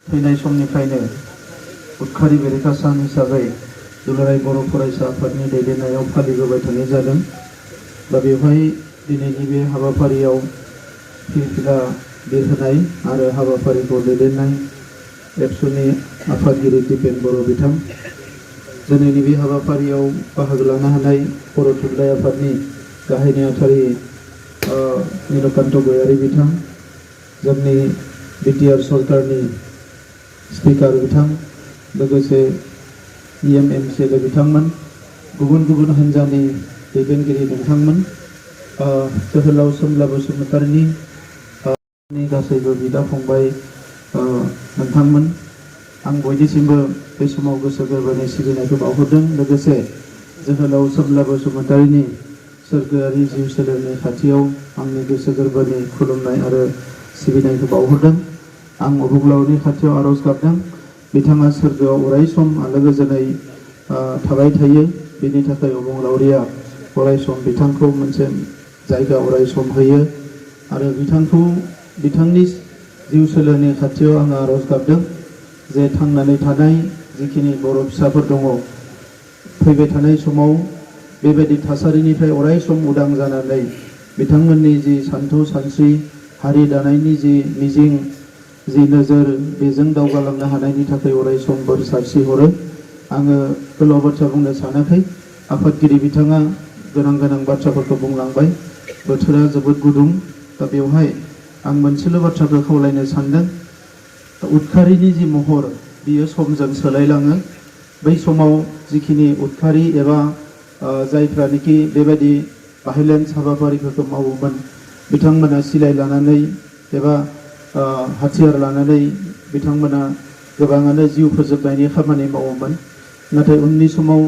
फैनाय समनिफ्रायनो उदखारि बेरेखा सान हिसाबै दुलाराय बर' फरायसा आफादनि दैदेननायाव फालिबोबाय थानाय जादों। दा बेवहाय दिनैनि बे हाबाफारियाव फिरफिला बिरहोनाय आरो हाबाफारिखौ दैदेननाय एबसुनि आफादगिरि दिपेन बर' बिथां, दिनैनि बे हाबाफारियाव बाहागो लानो हानाय बर' थुनलाइ आफादनि गाहाय नेहाथारि नीलकान्त गयारी बिथां, जोंनि बिटिआर सरकारनि स्पिकार बिथां, लोगोसे EMMCL बिथांमोन, गुबुन गुबुन हान्जानि दैदेनगिरि नोंथांमोन, जोहोलाव सोमला बसुमतारीनि गासैबो बिदा फंबाय नोंथांमोन, आं बयनिसिमबो बे समाव गोसो गोरबोनि सिबिनायखौ बावहरदों। लोगोसे जोहोलाव सोमला बसुमतारीनि सोरगोआरि जिउ सोलेरनि खाथियाव आंनि गोसो गोरबोनि खुलुमनाय आरो सिबिनायखौ बावहरदों। आं अबंलावरिनि खाथियाव आरज गाबदों बिथाङा सोरगोआव अराय सम आलो गोजोनै थाबाय थायो, बेनि थाखाय अबंलावरिया अराय सम बिथांखौ मोनसे जायगा अराय सम होयो आरो बिथांनि जिउ सोलेरनि खाथियाव आं आरज गाबदों जे थांनानै थानाय जिखिनि बर' फिसाफोर दङ, फैबाय थानाय समाव बेबायदि थासारिनिफ्राय अराय सम उदां जानानै बिथांमोननि जि सानथौ सानस्रि, हारि दानायनि जि मिजिं, जि नोजोर, बेजों दावगालांनो हानायनि थाखाय अराय सम बोर सारस्रिहरो। आङो गोलाव बाथ्रा बुंनो सानाखै, आफादगिरि बिथाङा गोनां गोनां बाथ्राफोरखौ बुंलांबाय। बोथोरा जोबोद गुदुं, दा बेवहाय आं मोनसेल' बाथ्राखौ खावलायनो सानदों, उदखारिनि जि महर बियो समजों सोलायलाङो। बै समाव जिखिनि उदखारि एबा जायफ्रानोखि बेबायदि भायलेन्स हाबाफारिफोरखौ मावोमोन, बिथांमोना सिलाइ लानानै एबा हाथियार लानानै बिथांमोना गोबाङानो जिउ फोजोबनायनि खामानि मावोमोन। नाथाय उननि समाव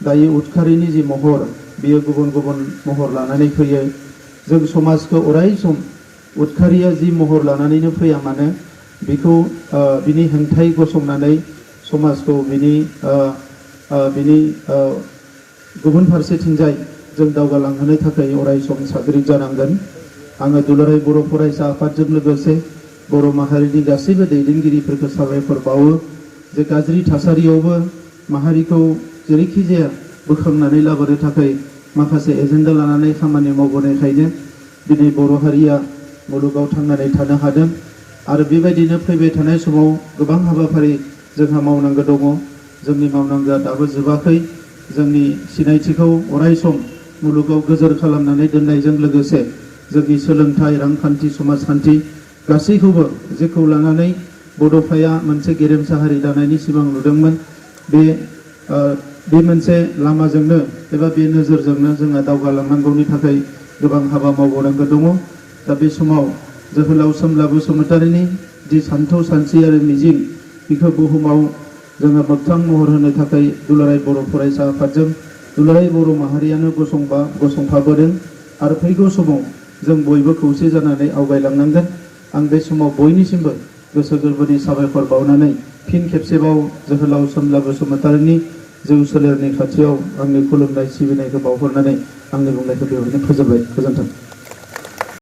दायो उदखारिनि जि महर बियो गुबुन गुबुन महर लानानै फैयो। जों समाजखौ अराय सम उदखारिया जि महर लानानैनो फैया मानो बेखौ बिनि हेंथायै गसंनानै समाजखौ बिनि गुबुन फारसेथिंजाय जों दावगालांहोनो थाखाय अराय सम साग्रिद जानांगोन। आङो दुलाराय बर' फरायसा आफादजों लोगोसे बर' माहारिनि गासैबो दैदेनगिरिफोरखौ साबायखर बावो जे गाज्रि थासारियावबो माहारिखौ जेरैखि जाया बोखांनानै लाबोनो थाखाय माखासे एजेन्डा लानानै खामानि मावबोनायखायनो दिनै बर' हारिया मुलुगाव थांनानै थानो हादों। आरो बेबायदिनो फैबाय थानाय समाव गोबां हाबाफारि जोंहा मावनांगौ दङ। जोंनि मावनांगौआ दाबो जोबाखै। जोंनि सिनायथिखौ अराय सम मुलुगाव गोजोर खालामनानै दोननायजों लोगोसे जोंनि सोलोंथाइ, रांखान्थि, समाजखान्थि गासैखौबो जेखौ लानानै बड'फाया मोनसे गेरेमसा हारि दानायनि सिमां नुदोंमोन, बे मोनसे लामाजोंनो एबा बे नोजोरजोंनो जोंहा दावगालांनांगौनि थाखाय गोबां हाबा मावबावनांगौ दङ। दा बे समाव जोहोलाव सोमला बसुमतारीनि जि सानथौ सानस्रि आरो मिजिं, बेखौ बुहुमाव जोङो मोगथां महर होनो थाखाय दुलाराय बर' फरायसा आफादजों दुलाराय बर' माहारियानो गसंफाबोदों आरो फैगौ समाव जों बयबो खौसे जानानै आवगायलांनांगोन। आं बे समाव बयनिसिमबो गोसो गोरबोनि साबायखर बावनानै फिन खेबसेबाव जोहोलाव सोमला बसुमतारीनि जिउ सोलेरनि खाथियाव आंनि खुलुमनाय सिबिनायखौ बावहरनानै आंनि बुंनायखौ बेवहायनो फोजोबबाय। गोजोन्थों।